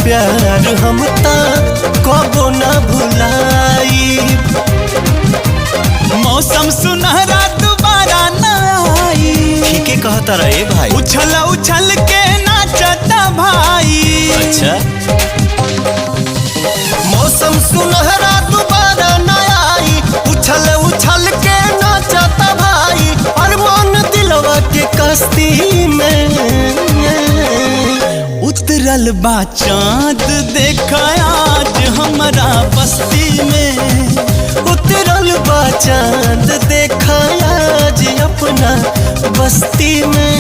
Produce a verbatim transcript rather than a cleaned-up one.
प्यार हम ता कबो ना भुलाई। मौसम सुनहरा दोबारा ना आई। ठीके कहता रहे भाई। उछल उछल के नाचता भाई। अच्छा। मौसम सुनहरा दोबारा ना आई, उछल उछल के नाचता भाई, अरमान दिलवा के कश्ती में। उतरल बा चाँद देखा आज हमरा बस्ती में। उतरल बा चाँद देखा आज अपना बस्ती में।